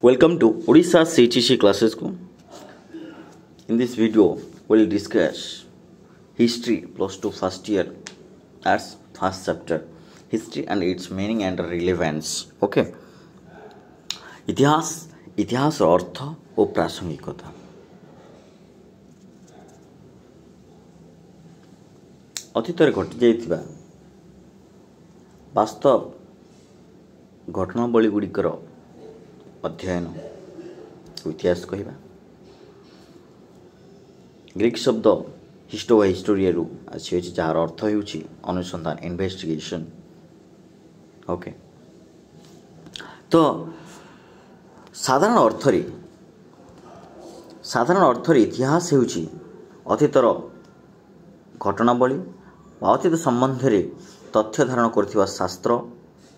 Welcome to Odisha CHSE classes. In this video, we'll discuss history plus 2 first year as first chapter, history and its meaning and relevance. Okay. ଇତିହାସ, ଇତିହାସର ଅର୍ଥ ଓ ପ୍ରାସଙ୍ଗିକତା। ଅତୀତରେ ଘଟିଯାଇଥିବା ବାସ୍ତବ ଘଟଣାବଳୀ ଗୁଡ଼ିକର ଅଧ୍ୟୟନ ଇତିହାସ କହିବା। ଗ୍ରୀକ୍ ଶବ୍ଦ ହିଷ୍ଟୋ ବା ହିଷ୍ଟୋରିଆରୁ ଆସିଅଛି, ଯାହାର ଅର୍ଥ ହେଉଛି ଅନୁସନ୍ଧାନ, ଇନଭେଷ୍ଟିଗେସନ୍। ଓକେ, ତ ସାଧାରଣ ଅର୍ଥରେ ଇତିହାସ ହେଉଛି ଅତୀତର ଘଟଣାବଳୀ ବା ଅତୀତ ସମ୍ବନ୍ଧରେ ତଥ୍ୟ ଧାରଣ କରୁଥିବା ଶାସ୍ତ୍ର,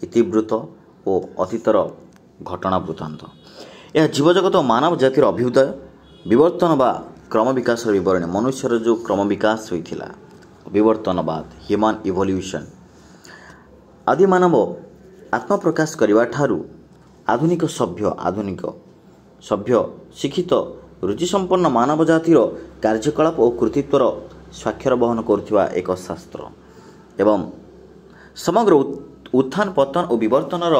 ଇତିବୃତ୍ତ ଓ ଅତୀତର ଘଟଣା ବୃତ୍ତାନ୍ତ। ଏହା ଜୀବଜଗତ ଓ ମାନବ ଜାତିର ଅଭ୍ୟୁଦୟ, ବିବର୍ତ୍ତନ ବା କ୍ରମ ବିକାଶର ବିବରଣୀ। ମନୁଷ୍ୟର ଯେଉଁ କ୍ରମ ବିକାଶ ହୋଇଥିଲା, ବିବର୍ତ୍ତନବାଦ, ହ୍ୟୁମାନ୍ ଇଭଲ୍ୟୁସନ୍, ଆଦି ମାନବ ଆତ୍ମପ୍ରକାଶ କରିବା ଠାରୁ ଆଧୁନିକ ସଭ୍ୟ ଶିକ୍ଷିତ ରୁଚିସମ୍ପନ୍ନ ମାନବ ଜାତିର କାର୍ଯ୍ୟକଳାପ ଓ କୃତିତ୍ୱର ସ୍ୱାକ୍ଷର ବହନ କରୁଥିବା ଏକ ଶାସ୍ତ୍ର ଏବଂ ସମଗ୍ର ଉତ୍ଥାନ ପତନ ଓ ବିବର୍ତ୍ତନର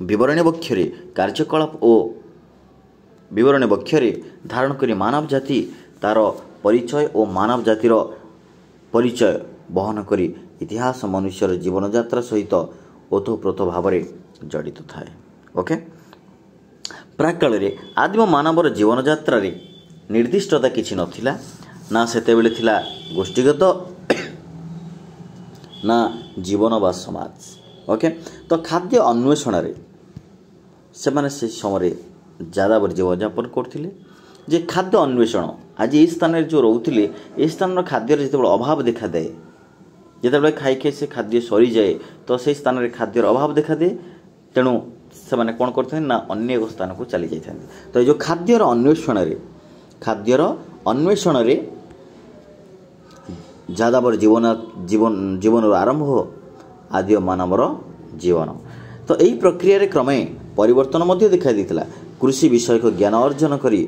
ବିବରଣୀ ବକ୍ଷରେ କାର୍ଯ୍ୟକଳାପ ଓ ବିବରଣୀ ବକ୍ଷରେ ଧାରଣ କରି ମାନବ ଜାତି ତା'ର ପରିଚୟ ଓ ମାନବ ଜାତିର ପରିଚୟ ବହନ କରି ଇତିହାସ ମନୁଷ୍ୟର ଜୀବନଯାତ୍ରା ସହିତ ଓତପ୍ରୋତ ଭାବରେ ଜଡ଼ିତ ଥାଏ। ଓକେ, ପ୍ରାକକାଳରେ ଆଦିମ ମାନବର ଜୀବନଯାତ୍ରାରେ ନିର୍ଦ୍ଦିଷ୍ଟତା କିଛି ନଥିଲା। ନା ସେତେବେଳେ ଥିଲା ଗୋଷ୍ଠୀଗତ, ନା ଜୀବନ ବା ସମାଜ। ଓକେ, ତ ଖାଦ୍ୟ ଅନ୍ୱେଷଣରେ ସେମାନେ ସେ ସମୟରେ ଯାଯାବର ଜୀବନଯାପନ କରୁଥିଲେ। ଯେ ଖାଦ୍ୟ ଅନ୍ୱେଷଣ, ଆଜି ଏହି ସ୍ଥାନରେ ଯେଉଁ ରହୁଥିଲେ, ଏହି ସ୍ଥାନର ଖାଦ୍ୟର ଯେତେବେଳେ ଅଭାବ ଦେଖାଦେଏ, ଯେତେବେଳେ ଖାଇ ଖାଇ ସେ ଖାଦ୍ୟ ସରିଯାଏ, ତ ସେଇ ସ୍ଥାନରେ ଖାଦ୍ୟର ଅଭାବ ଦେଖାଦିଏ। ତେଣୁ ସେମାନେ କ'ଣ କରିଥାନ୍ତି ନା ଅନ୍ୟ ଏକ ସ୍ଥାନକୁ ଚାଲି ଯାଇଥାନ୍ତି। ତ ଏ ଯେଉଁ ଖାଦ୍ୟର ଅନ୍ୱେଷଣରେ ଯାଯାବର ଜୀବନର ଆରମ୍ଭ ଆଦିମ ମାନବର ଜୀବନ। ତ ଏହି ପ୍ରକ୍ରିୟାରେ କ୍ରମେ ପରିବର୍ତ୍ତନ ମଧ୍ୟ ଦେଖାଦେଇଥିଲା। କୃଷି ବିଷୟକ ଜ୍ଞାନ ଅର୍ଜନ କରି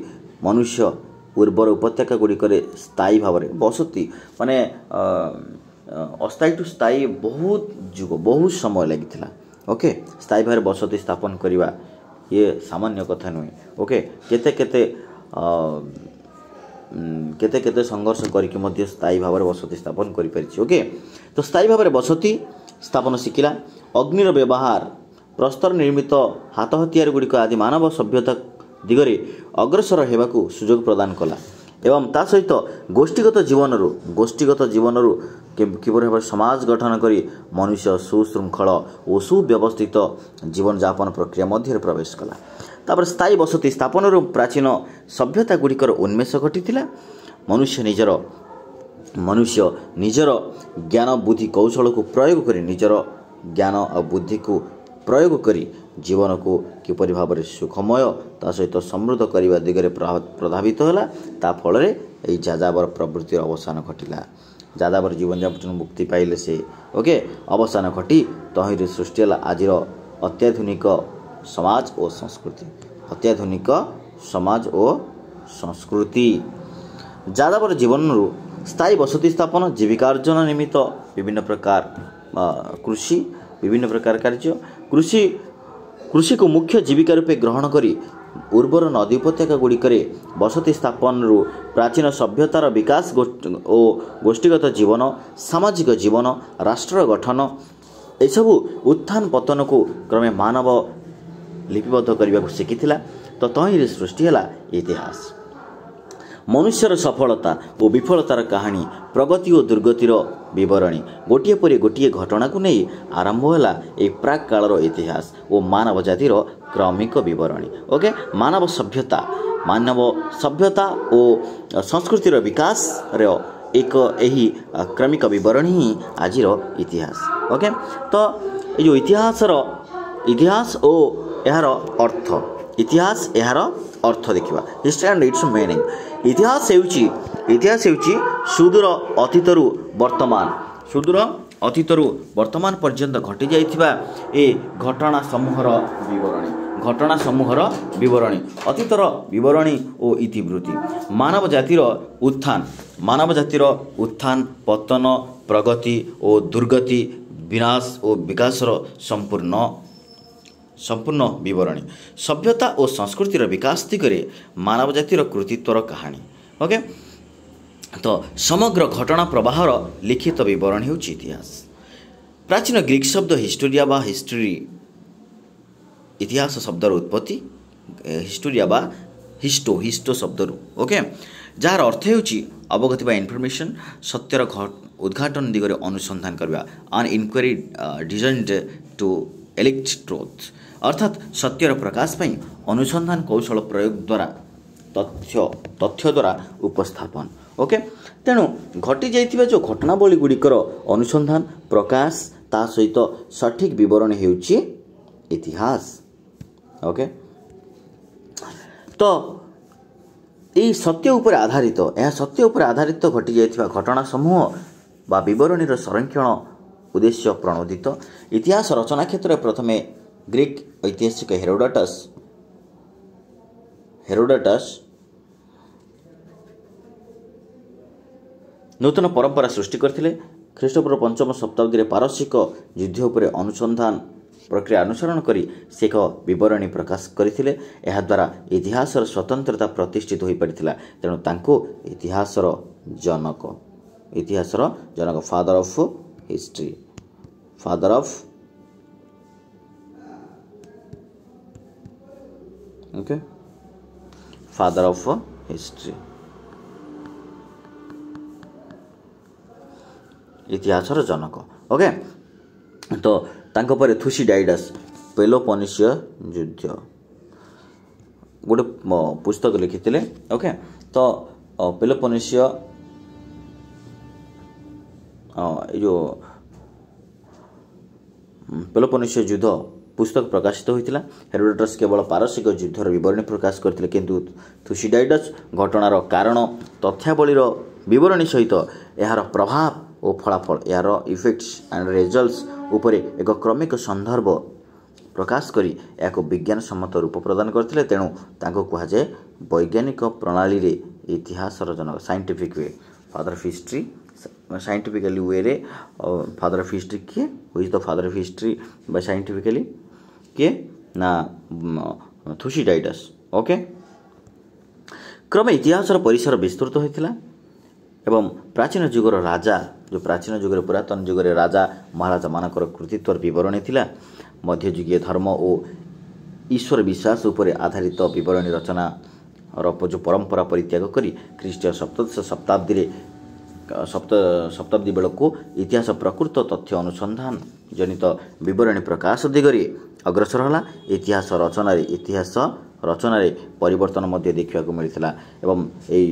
ମନୁଷ୍ୟ ଉର୍ବର ଉପତ୍ୟକା ଗୁଡ଼ିକରେ ସ୍ଥାୟୀ ଭାବରେ ବସତି, ମାନେ ଅସ୍ଥାୟୀ ଟୁ ସ୍ଥାୟୀ ବହୁତ ଯୁଗ, ବହୁତ ସମୟ ଲାଗିଥିଲା। ଓକେ, ସ୍ଥାୟୀ ଭାବରେ ବସତି ସ୍ଥାପନ କରିବା ଇଏ ସାମାନ୍ୟ କଥା ନୁହେଁ। ଓକେ, କେତେ କେତେ କେତେ କେତେ ସଂଘର୍ଷ କରିକି ମଧ୍ୟ ସ୍ଥାୟୀ ଭାବରେ ବସତି ସ୍ଥାପନ କରିପାରିଛି। ଓକେ, ତ ସ୍ଥାୟୀ ଭାବରେ ବସତି ସ୍ଥାପନ ଶିଖିଲା। ଅଗ୍ନିର ବ୍ୟବହାର, ପ୍ରସ୍ତର ନିର୍ମିତ ହାତ ହତିଆର ଗୁଡ଼ିକ ଆଦି ମାନବ ସଭ୍ୟତା ଦିଗରେ ଅଗ୍ରସର ହେବାକୁ ସୁଯୋଗ ପ୍ରଦାନ କଲା ଏବଂ ତା ସହିତ ଗୋଷ୍ଠୀଗତ ଜୀବନରୁ କିପରି ଭାବରେ ସମାଜ ଗଠନ କରି ମନୁଷ୍ୟ ସୁଶୃଙ୍ଖଳ ଓ ସୁବ୍ୟବସ୍ଥିତ ଜୀବନଯାପନ ପ୍ରକ୍ରିୟା ମଧ୍ୟରେ ପ୍ରବେଶ କଲା। ତାପରେ ସ୍ଥାୟୀ ବସତି ସ୍ଥାପନରୁ ପ୍ରାଚୀନ ସଭ୍ୟତା ଗୁଡ଼ିକର ଉନ୍ମେଷ ଘଟିଥିଲା। ମନୁଷ୍ୟ ନିଜର ଜ୍ଞାନ ବୁଦ୍ଧି କୌଶଳକୁ ପ୍ରୟୋଗ କରି, ନିଜର ଜ୍ଞାନ ଆଉ ବୁଦ୍ଧିକୁ ପ୍ରୟୋଗ କରି ଜୀବନକୁ କିପରି ଭାବରେ ସୁଖମୟ ତା ସହିତ ସମୃଦ୍ଧ କରିବା ଦିଗରେ ପ୍ରଭାବିତ ହେଲା। ତା ଫଳରେ ଏହି ଯାଯାବର ପ୍ରବୃତ୍ତିର ଅବସାନ ଘଟିଲା। ଯାଯାବର ଜୀବନଯାପନ ମୁକ୍ତି ପାଇଲେ ସେ। ଓକେ, ଅବସାନ ଘଟି ତହିଁରେ ସୃଷ୍ଟି ହେଲା ଆଜିର ଅତ୍ୟାଧୁନିକ ସମାଜ ଓ ସଂସ୍କୃତି। ଅତ୍ୟାଧୁନିକ ସମାଜ ଓ ସଂସ୍କୃତି। ଯାଯାବର ଜୀବନରୁ ସ୍ଥାୟୀ ବସତି ସ୍ଥାପନ, ଜୀବିକା ଅର୍ଜନ ନିମିତ୍ତ ବିଭିନ୍ନ ପ୍ରକାର କୃଷି, ବିଭିନ୍ନ ପ୍ରକାର କାର୍ଯ୍ୟ, କୃଷିକୁ ମୁଖ୍ୟ ଜୀବିକା ରୂପେ ଗ୍ରହଣ କରି ଉର୍ବର ନଦୀ ଉପତ୍ୟକା ଗୁଡ଼ିକରେ ବସତି ସ୍ଥାପନରୁ ପ୍ରାଚୀନ ସଭ୍ୟତାର ବିକାଶ ଓ ଗୋଷ୍ଠୀଗତ ଜୀବନ, ସାମାଜିକ ଜୀବନ, ରାଷ୍ଟ୍ର ଗଠନ, ଏସବୁ ଉତ୍ଥାନ ପତନକୁ କ୍ରମେ ମାନବ ଲିପିବଦ୍ଧ କରିବାକୁ ଶିଖିଥିଲା। ତ ତହିଁରେ ସୃଷ୍ଟି ହେଲା ଇତିହାସ। ମନୁଷ୍ୟର ସଫଳତା ଓ ବିଫଳତାର କାହାଣୀ, ପ୍ରଗତି ଓ ଦୁର୍ଗତିର ବିବରଣୀ, ଗୋଟିଏ ପରେ ଗୋଟିଏ ଘଟଣାକୁ ନେଇ ଆରମ୍ଭ ହେଲା ଏହି ପ୍ରାକ୍ କାଳର ଇତିହାସ ଓ ମାନବ ଜାତିର କ୍ରମିକ ବିବରଣୀ। ଓକେ, ମାନବ ସଭ୍ୟତା ଓ ସଂସ୍କୃତିର ବିକାଶର ଏକ ଏହି କ୍ରମିକ ବିବରଣୀ ହିଁ ଆଜିର ଇତିହାସ। ଓକେ, ତ ଏ ଯେଉଁ ଇତିହାସ ଓ ଏହାର ଅର୍ଥ, ଇତିହାସ ଏହାର ଅର୍ଥ ଦେଖିବା, ହିଷ୍ଟ୍ରି ଆଣ୍ଡ it's meaning. ଇତିହାସ ହେଉଛି ସୁଦୂର ଅତୀତରୁ ବର୍ତ୍ତମାନ, ସୁଦୂର ଅତୀତରୁ ବର୍ତ୍ତମାନ ପର୍ଯ୍ୟନ୍ତ ଘଟିଯାଇଥିବା ଏ ଘଟଣା ସମୂହର ବିବରଣୀ। ଘଟଣା ସମୂହର ବିବରଣୀ, ଅତୀତର ବିବରଣୀ ଓ ଇତିବୃତ୍ତି। ମାନବ ଜାତିର ଉତ୍ଥାନ, ମାନବ ଜାତିର ଉତ୍ଥାନ, ପତନ, ପ୍ରଗତି ଓ ଦୁର୍ଗତି, ବିନାଶ ଓ ବିକାଶର ସମ୍ପୂର୍ଣ୍ଣ ବିବରଣୀ। ସଭ୍ୟତା ଓ ସଂସ୍କୃତିର ବିକାଶ ଦିଗରେ ମାନବ ଜାତିର କୃତିତ୍ୱର କାହାଣୀ। ଓକେ, ତ ସମଗ୍ର ଘଟଣା ପ୍ରବାହର ଲିଖିତ ବିବରଣୀ ହେଉଛି ଇତିହାସ। ପ୍ରାଚୀନ ଗ୍ରୀକ୍ ଶବ୍ଦ ହିଷ୍ଟୋରିଆ ବା ହିଷ୍ଟ୍ରି, ଇତିହାସ ଶବ୍ଦର ଉତ୍ପତ୍ତି ହିଷ୍ଟୋରିଆ ବା ହିଷ୍ଟୋ, ହିଷ୍ଟୋ ଶବ୍ଦରୁ। ଓକେ, ଯାହାର ଅର୍ଥ ହେଉଛି ଅବଗତି ବା ଇନଫର୍ମେସନ୍, ସତ୍ୟର ଉଦ୍ଘାଟନ ଦିଗରେ ଅନୁସନ୍ଧାନ କରିବା, an inquiry designed to elicit truth, ଅର୍ଥାତ୍ ସତ୍ୟର ପ୍ରକାଶ ପାଇଁ ଅନୁସନ୍ଧାନ କୌଶଳ ପ୍ରୟୋଗ ଦ୍ୱାରା ତଥ୍ୟ ଦ୍ୱାରା ଉପସ୍ଥାପନ। ଓକେ, ତେଣୁ ଘଟିଯାଇଥିବା ଯେଉଁ ଘଟଣାବଳୀ ଗୁଡ଼ିକର ଅନୁସନ୍ଧାନ, ପ୍ରକାଶ, ତା ସହିତ ସଠିକ୍ ବିବରଣୀ ହେଉଛି ଇତିହାସ। ଓକେ, ତ ଏଇ ସତ୍ୟ ଉପରେ ଆଧାରିତ, ଏହା ସତ୍ୟ ଉପରେ ଆଧାରିତ ଘଟିଯାଇଥିବା ଘଟଣା ସମୂହ ବା ବିବରଣୀର ସଂରକ୍ଷଣ ଉଦ୍ଦେଶ୍ୟ ପ୍ରଣୋଦିତ। ଇତିହାସ ରଚନା କ୍ଷେତ୍ରରେ ପ୍ରଥମେ ଗ୍ରୀକ୍ ଐତିହାସିକ ହେରୋଡଟସ୍ ନୂତନ ପରମ୍ପରା ସୃଷ୍ଟି କରିଥିଲେ। ଖ୍ରୀଷ୍ଟପୂର୍ବ 5ମ ଶତାବ୍ଦୀରେ ପାରସିକ ଯୁଦ୍ଧ ଉପରେ ଅନୁସନ୍ଧାନ ପ୍ରକ୍ରିୟା ଅନୁସରଣ କରି ସେ ଏକ ବିବରଣୀ ପ୍ରକାଶ କରିଥିଲେ। ଏହାଦ୍ୱାରା ଇତିହାସର ସ୍ୱତନ୍ତ୍ରତା ପ୍ରତିଷ୍ଠିତ ହୋଇପାରିଥିଲା। ତେଣୁ ତାଙ୍କୁ ଇତିହାସର ଜନକ, ଇତିହାସର ଜନକ, father of history, father of, okay, father of history, ଇତିହାସର ଜନକ। ଓକେ, ତ ତାଙ୍କ ପରେ ଥୁସିଡାଇଡସ୍ ପେଲୋପନିସିୟ ଯୁଦ୍ଧ ଗୋଟେ ପୁସ୍ତକ ଲେଖିଥିଲେ। ଓକେ, ତ ପେଲୋପନିସିୟ ଏ ଯେଉଁ ପେଲୋପନିସିୟ ଯୁଦ୍ଧ ପୁସ୍ତକ ପ୍ରକାଶିତ ହୋଇଥିଲା। ହେରୋଡଟସ୍ କେବଳ ପାରସିକ ଯୁଦ୍ଧର ବିବରଣୀ ପ୍ରକାଶ କରିଥିଲେ, କିନ୍ତୁ ଥୁସିଡାଇଡସ୍ ଘଟଣାର କାରଣ, ତଥ୍ୟାବଳୀର ବିବରଣୀ ସହିତ ଏହାର ପ୍ରଭାବ ଓ ଫଳାଫଳ, ଏହାର ଇଫେକ୍ଟସ୍ ଆଣ୍ଡ ରେଜଲ୍ଟସ୍ ଉପରେ ଏକ କ୍ରମିକ ସନ୍ଦର୍ଭ ପ୍ରକାଶ କରି ଏହାକୁ ବିଜ୍ଞାନସମ୍ମତ ରୂପ ପ୍ରଦାନ କରିଥିଲେ। ତେଣୁ ତାଙ୍କୁ କୁହାଯାଏ ବୈଜ୍ଞାନିକ ପ୍ରଣାଳୀରେ ଇତିହାସର ଜନକ, scientific way, father of history. Scientifically ୱେରେ ଫାଦର ଅଫ୍ ହିଷ୍ଟ୍ରି କିଏ? Who is the father of history ବା ସାଇଣ୍ଟିଫିକାଲି କିଏ ନା ଥୁସିଡାଇଡସ୍। ଓକେ, କ୍ରମେ ଇତିହାସର ପରିସର ବିସ୍ତୃତ ହୋଇଥିଲା ଏବଂ ପ୍ରାଚୀନ ଯୁଗର ରାଜା, ଯେଉଁ ପ୍ରାଚୀନ ଯୁଗରେ ପୁରାତନ ଯୁଗରେ ରାଜା ମହାରାଜାମାନଙ୍କର କୃତିତ୍ୱର ବିବରଣୀ ଥିଲା। ମଧ୍ୟଯୁଗୀୟ ଧର୍ମ ଓ ଈଶ୍ୱର ବିଶ୍ୱାସ ଉପରେ ଆଧାରିତ ବିବରଣୀ ରଚନାର ଯେଉଁ ପରମ୍ପରା ପରିତ୍ୟାଗ କରି ଖ୍ରୀଷ୍ଟୀୟ ସପ୍ତଦଶ ଶତାବ୍ଦୀରେ ଶତାବ୍ଦୀ ବେଳକୁ ଇତିହାସ ପ୍ରକୃତ ତଥ୍ୟ ଅନୁସନ୍ଧାନ ଜନିତ ବିବରଣୀ ପ୍ରକାଶ ଦିଗରେ ଅଗ୍ରସର ହେଲା। ଇତିହାସ ରଚନାରେ ପରିବର୍ତ୍ତନ ମଧ୍ୟ ଦେଖିବାକୁ ମିଳିଥିଲା ଏବଂ ଏଇ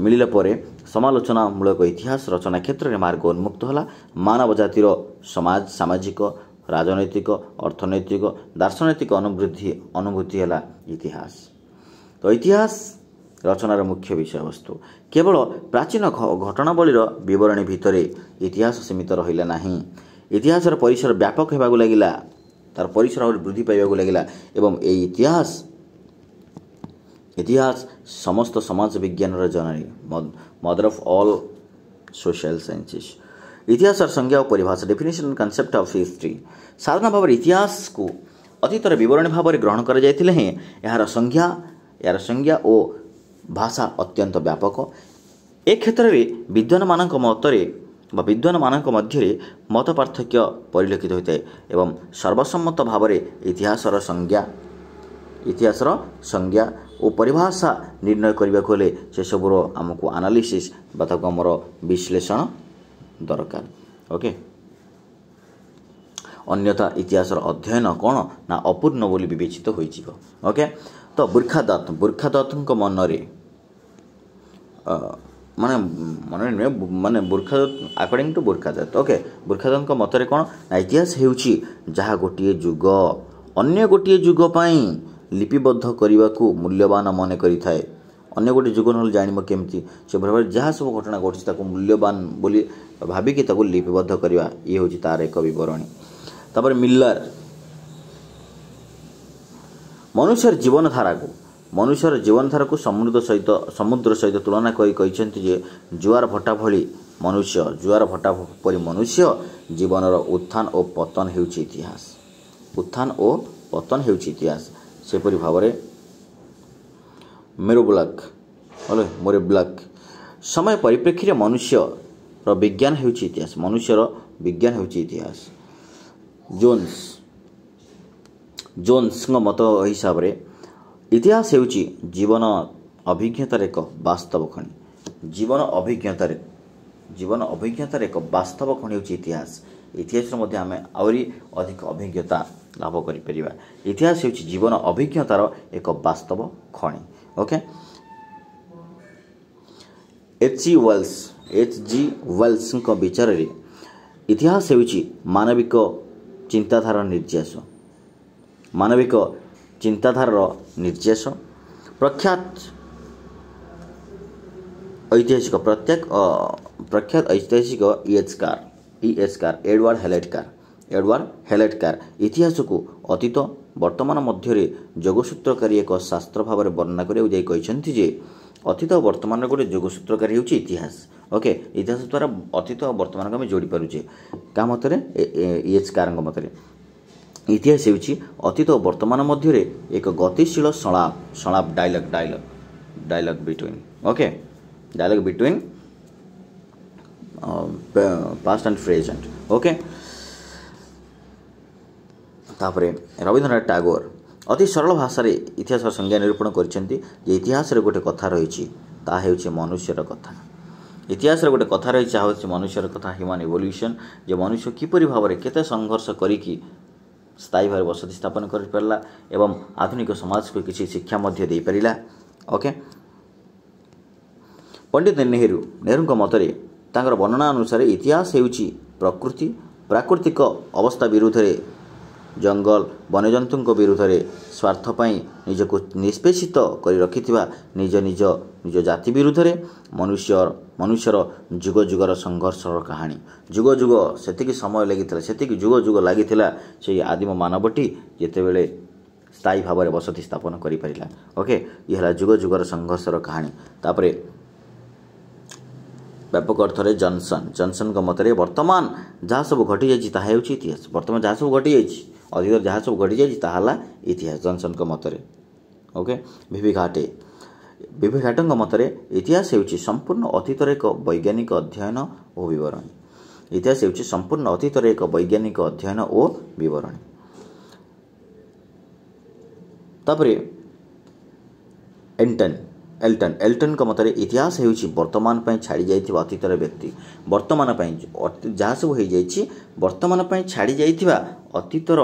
ମିଳିଲା ପରେ ସମାଲୋଚନାମୂଳକ ଇତିହାସ ରଚନା କ୍ଷେତ୍ରରେ ମାର୍ଗ ଉନ୍ମୁକ୍ତ ହେଲା। ମାନବ ଜାତିର ସମାଜ, ସାମାଜିକ, ରାଜନୈତିକ, ଅର୍ଥନୈତିକ, ଦାର୍ଶନିକ ଅନୁଭୂତି ହେଲା ଇତିହାସ। ତ ଇତିହାସ ରଚନାର ମୁଖ୍ୟ ବିଷୟବସ୍ତୁ କେବଳ ପ୍ରାଚୀନ ଘଟଣାବଳୀର ବିବରଣୀ ଭିତରେ ଇତିହାସ ସୀମିତ ରହିଲା ନାହିଁ। ଇତିହାସର ପରିସର ବ୍ୟାପକ ହେବାକୁ ଲାଗିଲା, ତାର ପରିସର ଆହୁରି ବୃଦ୍ଧି ପାଇବାକୁ ଲାଗିଲା ଏବଂ ଏଇ ଇତିହାସ ସମସ୍ତ ସମାଜ ବିଜ୍ଞାନର ଜନନୀ, mother of all social sciences. ଇତିହାସର ସଂଜ୍ଞା ଓ ପରିଭାଷା, ଡେଫିନେସନ୍ କନସେପ୍ଟ ଅଫ୍ ହିଷ୍ଟ୍ରି। ସାଧାରଣ ଭାବରେ ଇତିହାସକୁ ଅତୀତର ବିବରଣୀ ଭାବରେ ଗ୍ରହଣ କରାଯାଇଥିଲେ ହେଁ ଏହାର ସଂଜ୍ଞା ଓ ଭାଷା ଅତ୍ୟନ୍ତ ବ୍ୟାପକ। ଏ କ୍ଷେତ୍ରରେ ବିଦ୍ୱାନମାନଙ୍କ ମତରେ ବା ବିଦ୍ୱାନମାନଙ୍କ ମଧ୍ୟରେ ମତ ପାର୍ଥକ୍ୟ ପରିଲକ୍ଷିତ ହୋଇଥାଏ ଏବଂ ସର୍ବସମ୍ମତ ଭାବରେ ଇତିହାସର ସଂଜ୍ଞା ଓ ପରିଭାଷା ନିର୍ଣ୍ଣୟ କରିବାକୁ ହେଲେ ସେସବୁର ଆମକୁ ଆନାଲିସିସ୍ ବା ତାକୁ ଆମର ବିଶ୍ଳେଷଣ ଦରକାର। ଓକେ, ଅନ୍ୟଥା ଇତିହାସର ଅଧ୍ୟୟନ କ'ଣ ନା ଅପୂର୍ଣ୍ଣ ବୋଲି ବିବେଚିତ ହୋଇଯିବ। ଓକେ, ତ ବୁର୍ଖାଦତ୍ତଙ୍କ ମନରେ ମାନେ ମନରେ ନୁହେଁ, ମାନେ ବୁର୍ଖାଦତ୍ତ, ଆକର୍ଡ଼ିଂ ଟୁ ବୁର୍ଖାଦତ୍ତ। ଓକେ, ବୁର୍ଖାଦତ୍ତଙ୍କ ମତରେ କ'ଣ ନା ଇତିହାସ ହେଉଛି ଯାହା ଗୋଟିଏ ଯୁଗ ଅନ୍ୟ ଗୋଟିଏ ଯୁଗ ପାଇଁ ଲିପିବଦ୍ଧ କରିବାକୁ ମୂଲ୍ୟବାନ ମନେ କରିଥାଏ। ଅନ୍ୟ ଗୋଟିଏ ଯୁଗ ନହେଲେ ଜାଣିବ କେମିତି? ସେଭଳି ଭାବରେ ଯାହା ସବୁ ଘଟଣା ଘଟୁଛି ତାକୁ ମୂଲ୍ୟବାନ ବୋଲି ଭାବିକି ତାକୁ ଲିପିବଦ୍ଧ କରିବା, ଇଏ ହେଉଛି ତାର ଏକ ବିବରଣୀ। ତାପରେ ମିଲର, ମନୁଷ୍ୟର ଜୀବନଧାରାକୁ ସମୁଦ୍ର ସହିତ ତୁଳନା କରି କହିଛନ୍ତି ଯେ ଜୁଆର ଭଟ୍ଟା ଭଳି ମନୁଷ୍ୟ, ଜୁଆର ଭଟ୍ଟା ପରି ମନୁଷ୍ୟ ଜୀବନର ଉତ୍ଥାନ ଓ ପତନ ହେଉଛି ଇତିହାସ। ଉତ୍ଥାନ ଓ ପତନ ହେଉଛି ଇତିହାସ। ସେପରି ଭାବରେ ମୋରେ ବ୍ଲାକ୍ ସମୟ ପରିପ୍ରେକ୍ଷୀରେ ମନୁଷ୍ୟର ବିଜ୍ଞାନ ହେଉଛି ଇତିହାସ। ମନୁଷ୍ୟର ବିଜ୍ଞାନ ହେଉଛି ଇତିହାସ। ଜୋନ୍ସଙ୍କ ମତ ହିସାବରେ ଇତିହାସ ହେଉଛି ଜୀବନ ଅଭିଜ୍ଞତାର ଏକ ବାସ୍ତବ ଖଣି। ଜୀବନ ଅଭିଜ୍ଞତାର ଏକ ବାସ୍ତବ ଖଣି ହେଉଛି ଇତିହାସ। ଇତିହାସରେ ମଧ୍ୟ ଆମେ ଆହୁରି ଅଧିକ ଅଭିଜ୍ଞତା ଲାଭ କରିପାରିବା। ଇତିହାସ ହେଉଛି ଜୀବନ ଅଭିଜ୍ଞତାର ଏକ ବାସ୍ତବ ଖଣି। ଓକେ, ଏଚ୍ ଜି ୱେଲ୍ସଙ୍କ ବିଚାରରେ ଇତିହାସ ହେଉଛି ମାନବିକ ଚିନ୍ତାଧାରାର ନିର୍ଯାସ। ମାନବିକ ଚିନ୍ତାଧାରାର ନିର୍ଯାସ। ପ୍ରଖ୍ୟାତ ଐତିହାସିକ E H Carr Edward Hallett Carr ଇତିହାସକୁ ଅତୀତ ବର୍ତ୍ତମାନ ମଧ୍ୟରେ ଯୋଗସୂତ୍ରକାରୀ ଏକ ଶାସ୍ତ୍ର ଭାବରେ ବର୍ଣ୍ଣନା କରିବାକୁ ଯାଇ କହିଛନ୍ତି ଯେ ଅତୀତ ଓ ବର୍ତ୍ତମାନର ଗୋଟେ ଯୋଗସୂତ୍ରକାରୀ ହେଉଛି ଇତିହାସ। ଓକେ, ଇତିହାସ ଦ୍ୱାରା ଅତୀତ ଓ ବର୍ତ୍ତମାନକୁ ଆମେ ଯୋଡ଼ି ପାରୁଛେ। କାହା ମତରେ? ଇଏଚ୍ କାର୍ଙ୍କ ମତରେ ଇତିହାସ ହେଉଛି ଅତୀତ ଓ ବର୍ତ୍ତମାନ ମଧ୍ୟରେ ଏକ ଗତିଶୀଳ ସଂଳାପ dialogue between, okay, dialogue between past and present. Okay, ତାପରେ ରବୀନ୍ଦ୍ରନାଥ ଟାଗୋର ଅତି ସରଳ ଭାଷାରେ ଇତିହାସର ସଂଜ୍ଞା ନିରୂପଣ କରିଛନ୍ତି ଯେ ଇତିହାସରେ ଗୋଟେ କଥା ରହିଛି, ତାହା ହେଉଛି ମନୁଷ୍ୟର କଥା। ଇତିହାସରେ ଗୋଟେ କଥା ରହିଛି, ତାହା ହେଉଛି ମନୁଷ୍ୟର କଥା, ହ୍ୟୁମାନ୍ ଇଭଲ୍ୟୁସନ୍। ଯେ ମନୁଷ୍ୟ କିପରି ଭାବରେ କେତେ ସଂଘର୍ଷ କରିକି ସ୍ଥାୟୀ ଭାବେ ବସତି ସ୍ଥାପନ କରିପାରିଲା ଏବଂ ଆଧୁନିକ ସମାଜକୁ କିଛି ଶିକ୍ଷା ମଧ୍ୟ ଦେଇପାରିଲା। ଓକେ, ପଣ୍ଡିତ ନେହେରୁଙ୍କ ମତରେ ତାଙ୍କର ବର୍ଣ୍ଣନା ଅନୁସାରେ ଇତିହାସ ହେଉଛି ପ୍ରକୃତି, ପ୍ରାକୃତିକ ଅବସ୍ଥା ବିରୁଦ୍ଧରେ, ଜଙ୍ଗଲ ବନ୍ୟଜନ୍ତୁଙ୍କ ବିରୁଦ୍ଧରେ ସ୍ୱାର୍ଥ ପାଇଁ ନିଜକୁ ନିଷ୍ପେଷିତ କରି ରଖିଥିବା ନିଜ ନିଜ ନିଜ ଜାତି ବିରୁଦ୍ଧରେ ମନୁଷ୍ୟର ଯୁଗ ଯୁଗର ସଂଘର୍ଷର କାହାଣୀ। ଯୁଗ ଯୁଗ ସେତିକି ସମୟ ଲାଗିଥିଲା, ସେତିକି ଯୁଗ ଯୁଗ ଲାଗିଥିଲା ସେଇ ଆଦିମ ମାନବଟି ଯେତେବେଳେ ସ୍ଥାୟୀ ଭାବରେ ବସତି ସ୍ଥାପନ କରିପାରିଲା। ଓକେ, ଇଏ ହେଲା ଯୁଗ ଯୁଗର ସଂଘର୍ଷର କାହାଣୀ। ତାପରେ ବ୍ୟାପକ ଅର୍ଥରେ ଜନସନଙ୍କ ମତରେ ବର୍ତ୍ତମାନ ଯାହା ସବୁ ଘଟିଯାଇଛି ତାହା ହେଉଛି ଇତିହାସ। ବର୍ତ୍ତମାନ ଯାହା ସବୁ ଘଟିଯାଇଛି, ଅଧିକ ଯାହା ସବୁ ଘଟିଯାଇଛି ତାହା ହେଲା ଇତିହାସ ଜନସନଙ୍କ ମତରେ। ଓକେ, ବିଭି ଘାଟଙ୍କ ମତରେ ଇତିହାସ ହେଉଛି ସମ୍ପୂର୍ଣ୍ଣ ଅତୀତର ଏକ ବୈଜ୍ଞାନିକ ଅଧ୍ୟୟନ ଓ ବିବରଣୀ। ଇତିହାସ ହେଉଛି ସମ୍ପୂର୍ଣ୍ଣ ଅତୀତର ଏକ ବୈଜ୍ଞାନିକ ଅଧ୍ୟୟନ ଓ ବିବରଣୀ। ତାପରେ ଏଲ୍ଟନ୍ଙ୍କ ମତରେ ଇତିହାସ ହେଉଛି ବର୍ତ୍ତମାନ ପାଇଁ ଛାଡ଼ି ଯାଇଥିବା ଅତୀତର ବ୍ୟକ୍ତି। ବର୍ତ୍ତମାନ ପାଇଁ ଯାହା ସବୁ ହୋଇଯାଇଛି, ବର୍ତ୍ତମାନ ପାଇଁ ଛାଡ଼ି ଯାଇଥିବା ଅତୀତର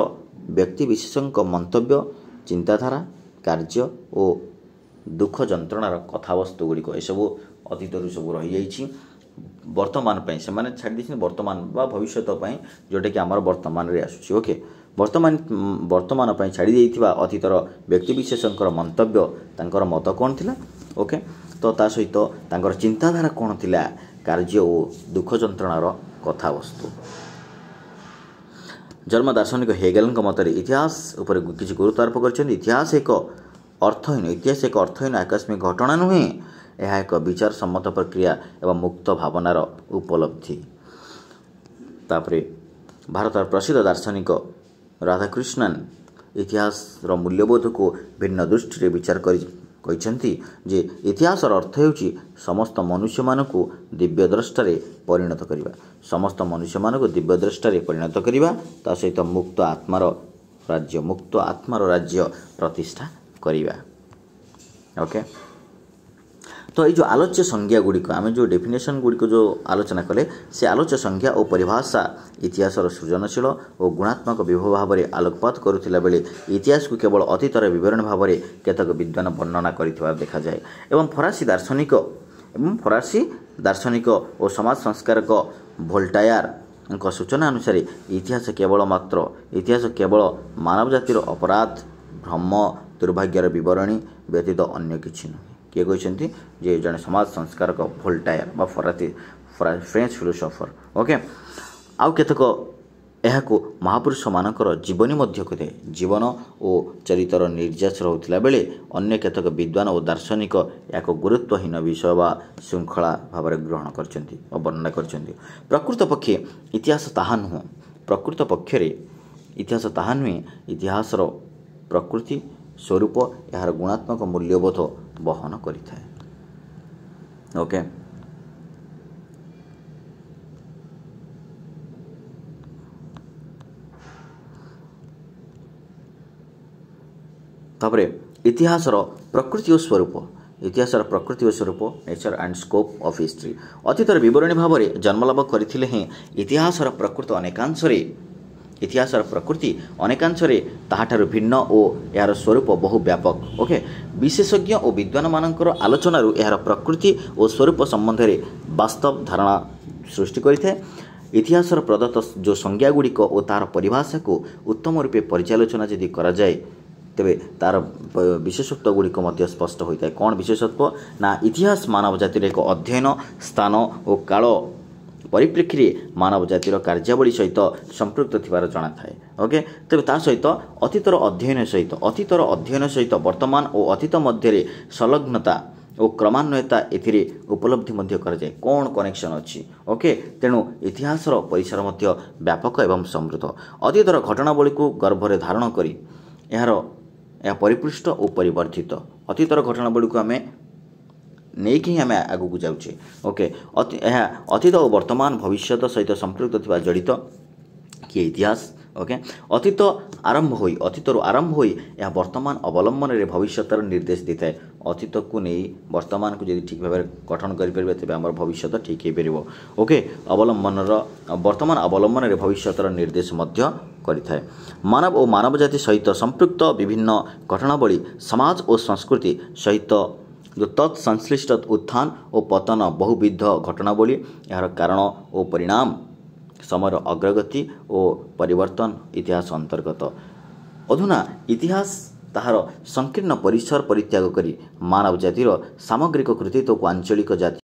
ବ୍ୟକ୍ତି ବିଶେଷଙ୍କ ମନ୍ତବ୍ୟ, ଚିନ୍ତାଧାରା, କାର୍ଯ୍ୟ ଓ ଦୁଃଖ ଯନ୍ତ୍ରଣାର କଥାବସ୍ତୁ ଗୁଡ଼ିକ ଏସବୁ ଅତୀତରୁ ସବୁ ରହିଯାଇଛି। ବର୍ତ୍ତମାନ ପାଇଁ ସେମାନେ ଛାଡ଼ି ଦେଇଛନ୍ତି, ବର୍ତ୍ତମାନ ବା ଭବିଷ୍ୟତ ପାଇଁ, ଯେଉଁଟାକି ଆମର ବର୍ତ୍ତମାନରେ ଆସୁଛି। ଓକେ, ବର୍ତ୍ତମାନ ପାଇଁ ଛାଡ଼ି ଦେଇଥିବା ଅତୀତର ବ୍ୟକ୍ତିବିଶେଷଙ୍କର ମନ୍ତବ୍ୟ, ତାଙ୍କର ମତ କ'ଣ ଥିଲା, ଓକେ, ତ ତା ସହିତ ତାଙ୍କର ଚିନ୍ତାଧାରା କ'ଣ ଥିଲା, କାର୍ଯ୍ୟ ଓ ଦୁଃଖ ଯନ୍ତ୍ରଣାର କଥାବସ୍ତୁ। ଜନ୍ମ ଦାର୍ଶନିକ ହେଗେଲଙ୍କ ମତରେ ଇତିହାସ ଉପରେ କିଛି ଗୁରୁତ୍ୱ ଆରୋପ କରିଛନ୍ତି। ଇତିହାସ ଏକ ଅର୍ଥହୀନ ଆକସ୍ମିକ ଘଟଣା ନୁହେଁ, ଏହା ଏକ ବିଚାର ସମ୍ମତ ପ୍ରକ୍ରିୟା ଏବଂ ମୁକ୍ତ ଭାବନାର ଉପଲବ୍ଧି। ତାପରେ ଭାରତର ପ୍ରସିଦ୍ଧ ଦାର୍ଶନିକ ରାଧାକୃଷ୍ଣନ ଇତିହାସର ମୂଲ୍ୟବୋଧକୁ ଭିନ୍ନ ଦୃଷ୍ଟିରେ ବିଚାର କରି କହିଛନ୍ତି ଯେ ଇତିହାସର ଅର୍ଥ ହେଉଛି ସମସ୍ତ ମନୁଷ୍ୟମାନଙ୍କୁ ଦିବ୍ୟଦ୍ରଷ୍ଟାରେ ପରିଣତ କରିବା। ସମସ୍ତ ମନୁଷ୍ୟମାନଙ୍କୁ ଦିବ୍ୟଦ୍ରଷ୍ଟାରେ ପରିଣତ କରିବା, ତା ସହିତ ମୁକ୍ତ ଆତ୍ମାର ରାଜ୍ୟ ପ୍ରତିଷ୍ଠା କରିବା। ଓକେ, ତ ଏଇ ଯେଉଁ ଆଲୋଚ୍ୟ ସଂଜ୍ଞା ଗୁଡ଼ିକ, ଆମେ ଯେଉଁ ଡେଫିନେସନ୍ ଗୁଡ଼ିକ ଯେଉଁ ଆଲୋଚନା କଲେ, ସେ ଆଲୋଚ୍ୟ ସଂଜ୍ଞା ଓ ପରିଭାଷା ଇତିହାସର ସୃଜନଶୀଳ ଓ ଗୁଣାତ୍ମକ ବିଭବ ଭାବରେ ଆଲୋକପାତ କରୁଥିଲା ବେଳେ ଇତିହାସକୁ କେବଳ ଅତୀତର ବିବରଣୀ ଭାବରେ କେତେକ ବିଦ୍ୱାନ ବର୍ଣ୍ଣନା କରିଥିବା ଦେଖାଯାଏ। ଏବଂ ଫରାସୀ ଦାର୍ଶନିକ ଓ ସମାଜ ସଂସ୍କାରକ ଭୋଲ୍ଟାୟାରଙ୍କ ସୂଚନା ଅନୁସାରେ ଇତିହାସ କେବଳ ମାନବ ଜାତିର ଅପରାଧ, ଭ୍ରମ, ଦୁର୍ଭାଗ୍ୟର ବିବରଣୀ ବ୍ୟତୀତ ଅନ୍ୟ କିଛି ନୁହେଁ। କିଏ କହିଛନ୍ତି? ଯେ ଜଣେ ସମାଜ ସଂସ୍କାରକ ଭୋଲ୍ଟାୟାର ବା ଫ୍ରେଞ୍ଚ ଫିଲୋସଫର। ଓକେ, ଆଉ କେତେକ ଏହାକୁ ମହାପୁରୁଷମାନଙ୍କର ଜୀବନୀ ମଧ୍ୟ କହିଥାଏ। ଜୀବନ ଓ ଚରିତର ନିର୍ଯାସ ରହୁଥିଲା ବେଳେ ଅନ୍ୟ କେତେକ ବିଦ୍ୱାନ ଓ ଦାର୍ଶନିକ ଏହାକୁ ଗୁରୁତ୍ୱହୀନ ବିଷୟ ବା ଶୃଙ୍ଖଳା ଭାବରେ ଗ୍ରହଣ କରିଛନ୍ତି ଓ ବର୍ଣ୍ଣନା କରିଛନ୍ତି। ପ୍ରକୃତ ପକ୍ଷେ ଇତିହାସ ତାହା ନୁହଁ। ପ୍ରକୃତ ପକ୍ଷରେ ଇତିହାସ ତାହା ନୁହେଁ। ଇତିହାସର ପ୍ରକୃତି ସ୍ୱରୂପ ଏହାର ଗୁଣାତ୍ମକ ମୂଲ୍ୟବୋଧ ବହନ କରିଥାଏ। ଓକେ, ତାପରେ ଇତିହାସର ପ୍ରକୃତି ଓ ସ୍ୱରୂପ। ଇତିହାସର ପ୍ରକୃତି ଓ ସ୍ୱରୂପ, nature and scope of history. ଅତୀତର ବିବରଣୀ ଭାବରେ ଜନ୍ମଲାଭ କରିଥିଲେ ହେଁ ଇତିହାସର ପ୍ରକୃତ ଅନେକାଂଶରେ ଇତିହାସର ପ୍ରକୃତି ଅନେକାଂଶରେ ତାହାଠାରୁ ଭିନ୍ନ ଓ ଏହାର ସ୍ୱରୂପ ବହୁ ବ୍ୟାପକ। ଓକେ, ବିଶେଷଜ୍ଞ ଓ ବିଦ୍ୱାନମାନଙ୍କର ଆଲୋଚନାରୁ ଏହାର ପ୍ରକୃତି ଓ ସ୍ୱରୂପ ସମ୍ବନ୍ଧରେ ବାସ୍ତବ ଧାରଣା ସୃଷ୍ଟି କରିଥାଏ। ଇତିହାସର ପ୍ରଦତ୍ତ ଯେଉଁ ସଂଜ୍ଞା ଗୁଡ଼ିକ ଓ ତା'ର ପରିଭାଷାକୁ ଉତ୍ତମ ରୂପେ ପର୍ଯ୍ୟାଲୋଚନା ଯଦି କରାଯାଏ, ତେବେ ତା'ର ବିଶେଷତ୍ୱ ଗୁଡ଼ିକ ମଧ୍ୟ ସ୍ପଷ୍ଟ ହୋଇଥାଏ। କ'ଣ ବିଶେଷତ୍ୱ ନା, ଇତିହାସ ମାନବ ଜାତିର ଏକ ଅଧ୍ୟୟନ, ସ୍ଥାନ ଓ କାଳ ପରିପ୍ରେକ୍ଷୀରେ ମାନବ ଜାତିର କାର୍ଯ୍ୟାବଳୀ ସହିତ ସମ୍ପୃକ୍ତ ଥିବାର ଜଣାଥାଏ। ଓକେ, ତେବେ ତା ସହିତ ଅତୀତର ଅଧ୍ୟୟନ ସହିତ, ଅତୀତର ଅଧ୍ୟୟନ ସହିତ ବର୍ତ୍ତମାନ ଓ ଅତୀତ ମଧ୍ୟରେ ସଂଲଗ୍ନତା ଓ କ୍ରମାନ୍ୱୟତା ଏଥିରେ ଉପଲବ୍ଧି ମଧ୍ୟ କରାଯାଏ। କ'ଣ କନେକ୍ସନ୍ ଅଛି? ଓକେ, ତେଣୁ ଇତିହାସର ପରିସର ମଧ୍ୟ ବ୍ୟାପକ ଏବଂ ସମୃଦ୍ଧ। ଅତୀତର ଘଟଣାବଳୀକୁ ଗର୍ଭରେ ଧାରଣ କରି ଏହା ପରିପୃଷ୍ଟ ଓ ପରିବର୍ଦ୍ଧିତ। ଅତୀତର ଘଟଣାବଳୀକୁ ଆମେ ନେଇକି ହିଁ ଆମେ ଆଗକୁ ଯାଉଛେ। ଓକେ, ଏହା ଅତୀତ ଓ ବର୍ତ୍ତମାନ ଭବିଷ୍ୟତ ସହିତ ସମ୍ପୃକ୍ତ ଥିବା ଜଡ଼ିତ କିଏ ଇତିହାସ। ଓକେ, ଅତୀତ ଆରମ୍ଭ ହୋଇ, ଅତୀତରୁ ଆରମ୍ଭ ହୋଇ ଏହା ବର୍ତ୍ତମାନ ଅବଲମ୍ବନରେ ଭବିଷ୍ୟତର ନିର୍ଦ୍ଦେଶ ଦେଇଥାଏ। ଅତୀତକୁ ନେଇ ବର୍ତ୍ତମାନକୁ ଯଦି ଠିକ୍ ଭାବରେ ଗଠନ କରିପାରିବେ, ତେବେ ଆମର ଭବିଷ୍ୟତ ଠିକ୍ ହେଇପାରିବ। ଓକେ, ଅବଲମ୍ବନର ବର୍ତ୍ତମାନ ଅବଲମ୍ବନରେ ଭବିଷ୍ୟତର ନିର୍ଦ୍ଦେଶ ମଧ୍ୟ କରିଥାଏ। ମାନବ ଓ ମାନବ ଜାତି ସହିତ ସମ୍ପୃକ୍ତ ବିଭିନ୍ନ ଘଟଣାବଳୀ, ସମାଜ ଓ ସଂସ୍କୃତି ସହିତ ଯେଉଁ ତତ୍ ସଂଶ୍ଳିଷ୍ଟ ଉତ୍ଥାନ ଓ ପତନ ବହୁବିଧ ଘଟଣାବଳୀ, ଏହାର କାରଣ ଓ ପରିଣାମ, ସମୟର ଅଗ୍ରଗତି ଓ ପରିବର୍ତ୍ତନ ଇତିହାସ ଅନ୍ତର୍ଗତ। ଅଧୁନା ଇତିହାସ ତାହାର ସଂକୀର୍ଣ୍ଣ ପରିସର ପରିତ୍ୟାଗ କରି ମାନବ ଜାତିର ସାମଗ୍ରିକ କୃତିତ୍ୱକୁ ଆଞ୍ଚଳିକ ଜାତୀୟ